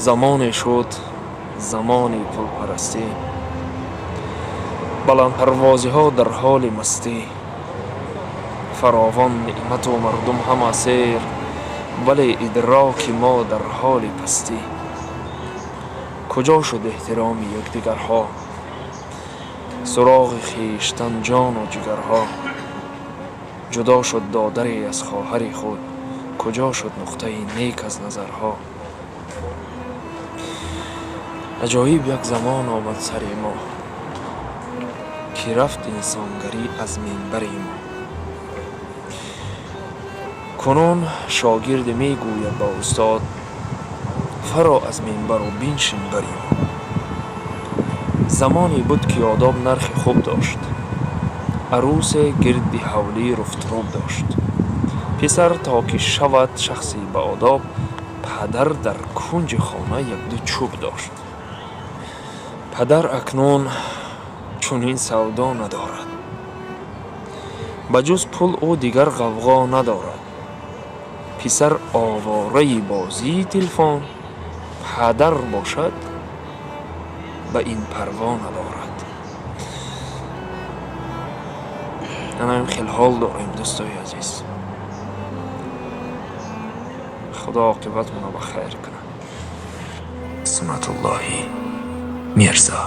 Замоне шуд замони пулпарастӣ, баландпарвозиҳо дар ҳоли мастӣ, фаровон неъмату мардум ҳама сер, вале идроки мо дар ҳоли пастӣ. Куҷо шуд эҳтироми якдигарҳо, суроғи хештан ҷону ҷигарҳо? Ҷудо шуд додаре аз хоҳари худ, куҷо шуд нуқтаи нек аз назарҳо? Аҷоиб як замон омад сари мо, ки рафт инсонгарӣ аз минбари мо. Кунун шогирде мегӯяд ба устод: фаро аз минбару биншин бари мо. Замоне буд, ки одоб нархи хуб дошт, арӯсе гирди ҳавлӣ руфтуруб дошт. Писар то ки шавад шахсе баодоб, падар дар кунҷи хона якду чӯб дошт. Падар акнун чунин савдо надорад, ба ҷуз пул ӯ дигар ғавғо надорад. Писар овораи бозии телефон, падар бошад, ба ин парво надорад. Анаим хел ҳол дорем, дӯстои азиз. Худо оқибатмона ба хайр кунад. Суннатуллоҳи Мирзо.